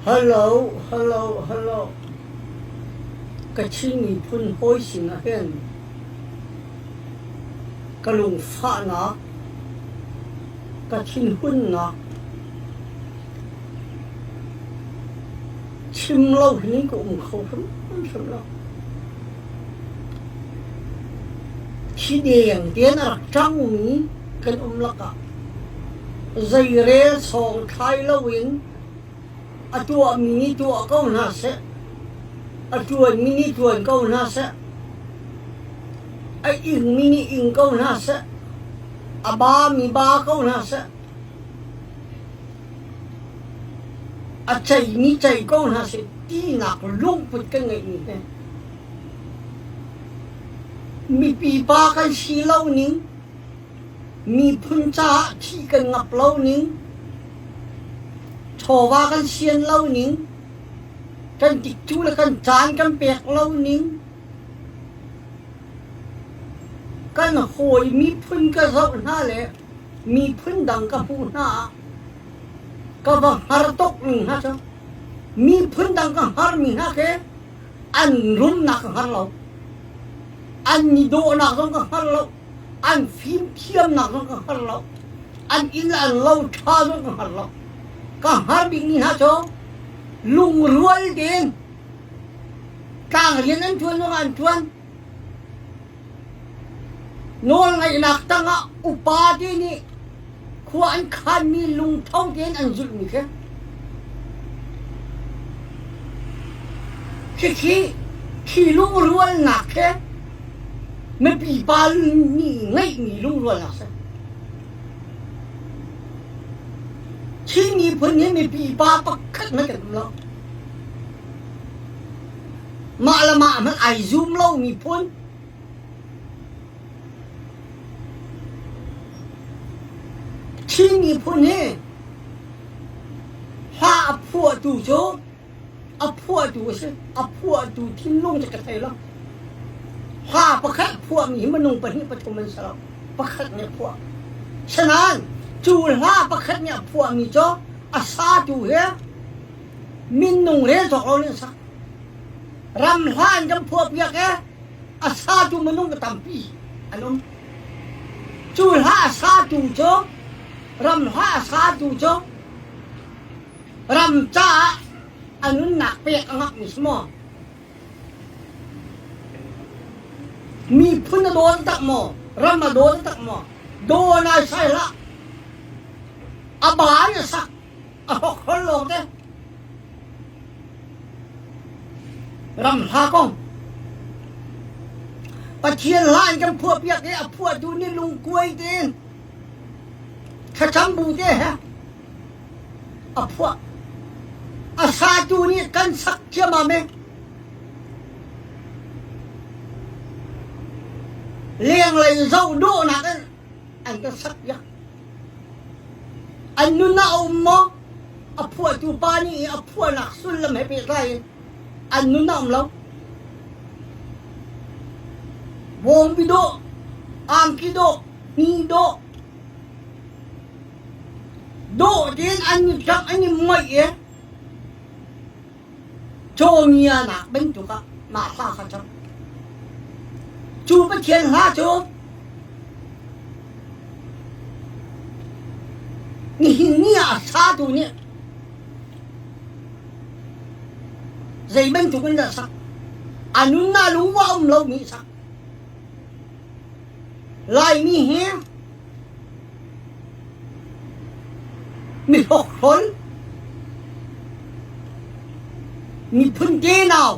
Hello, hello, hello. Ka Chin miphun hawi sinah hin ka lungfahnak, ka thinhunnak chim lo hin ka um kho hrimhrim lo. Thi deng tein a rak ṭangmi kan um lakah zeirel sawngthlai loin a tuahmi nih tuah ko hna seh, a ṭuanmi nih ṭuan ko hna seh, a ingmi nih ing ko hna seh, a bami ba ko hna seh, a ceimi cei ko hna seh tinak lungput kan ngeihmi hi mipi pa kan si lo ning Miphun caah thih kan ngap lo ning, chawva kan sian lo ning, kan tikcu le kan caan kan pek lo ning, kan hawi miphun ka zoh hna le miphun dang ka hmuh hna ah ka va hngar tuk ning hna cu miphun dang ka hngarmi hna khi an rumnak ka hngar lo, an i dawhnak zong ka hngar lo. An fimthiamnak zong ka hngal lo. An inn le an lo ṭha zong ka hngal lo. Ka hngar bikmi hna cu lungrual tein tlang rian an ṭuan zongah an ṭuan. Nawlngaihnak tangah upa te nih khua an khanmi lungtho tein an zulhmi khi. Khikhi khi lungrualnak khi mipi pa nih ngeihmi lungrualnak si. Chin miphun hi mipi pa pakhat hmanh kan um lo. Mah le mah hmanh ai zum lo miphun. Chin miphun hi hla a phuahtu cu a phuahtu a si. A phuahtu thinlung cu ka thei lo. Hla pakhat phuahmi hi minung pahnih pathum an si lo. Pakhat nih a phuah. Sinain cu hla pakhat nih a phuahmi cu a satu hi minung rel cawk lo nih an sak. Ram hla an kan phuahpiak i a satu minung ka tampi an um. Cu hla a satu cu ram hla a satu cu ram caah a nunnak pek a ngakmi si maw? Miphun a dawn tak maw? Ram a dawn tak maw? Daw nai sai hlah. A ba in a sak. A hrokhrol lawng te. Ram hla kong. Pathian hla in kan phuahpiak i a phuahtu nih lungkuai tein thlacam bu te he a phuah. A satu nih kan sak thiamam i lenglei zoh dawhnak in an kan sak piak. An nun ah a um maw? A phuahtu pa nih a phuahnak sullam he pehtlai in an nun ah um lo. Bawngbi dawh, angki dawh, hni dawh, dawh tein an i ṭamh an i moih i cawmianak bantuk ah mah hla kha cang. Cu Pathian hla cu nihin ni ah a satu nih zei bantuk in dah sak? A nunnak lungwa um lomi sak. Laimi hi mi hrokhrol, miphun tenau,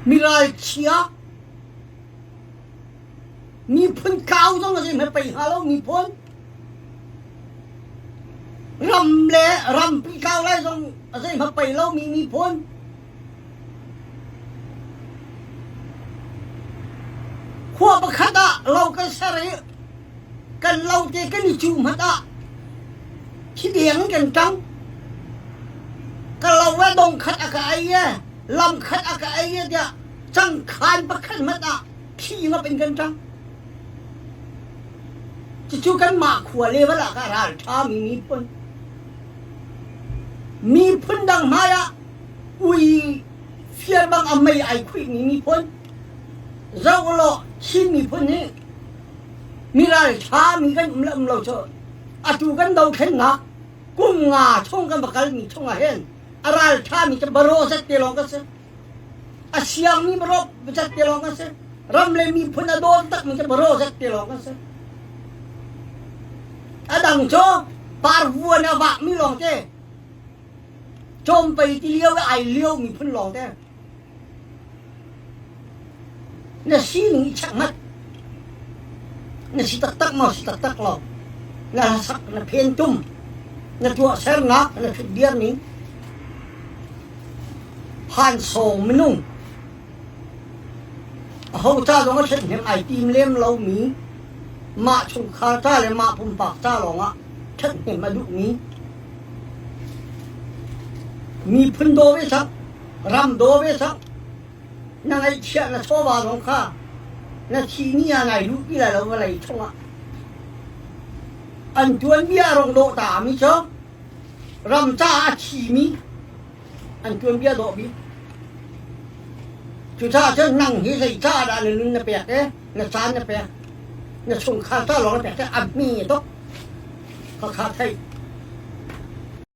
mi ralchia, miphun kau zong a zei pei hnga lo miphun ram le rampi kau lai zong a zei pei lo mi miphun Khua pakhat ah lo kan ser i kan lo te kan i cuh hmanh ah thideng in kan ṭang. Ka lo le dong khat a ka ei e, lam khat a ka ei e tiah cangkhan pakhat hmanh ah thi ngap in kan ṭang. Cucu kanmah khua level ah ka ralṭhami miphun. Miphun dang hmai ah ui fial bang a mei ai khuihmi miphun zoh law Chin miphun hi mi ralṭha mi kan um le um lo cu atu kan dothlennak kum nga chung kan va kalmi chung ah hin a ralṭha mi cu baraw zat te lawng kan si. A siangmi baraw zat te lawng kan si. Ram le miphun a daw takmi cu baraw zat te lawng kan si. A dang cu parvuan a vakmi lawng te cawmpei ti lio i ai lio miphun lawng te na sining i check ngat na si taktak maw si taktak lo na hlasak na phen tum na tuahsernak na thutdir ning phansawng minung aho ca zong a ṭhathnem ai tim lem lomi mah chungkhar ca le mah pumpak ca lawngah ṭhathnem a duhmi miphun daw ve sak ram daw ve sak na ngaihchiah na chawva zong kha na thi ni ah nai luh ti lai lo vawlei chungah an tuanbia rong dawh ta mi cu ram caah a thimi an tuanbia dawh bik. Cucaah cun nang hi zeicah dah na nun na pek i na caan na pek na chungkhar ca lawng na pek i a hmi tuk khakha theih.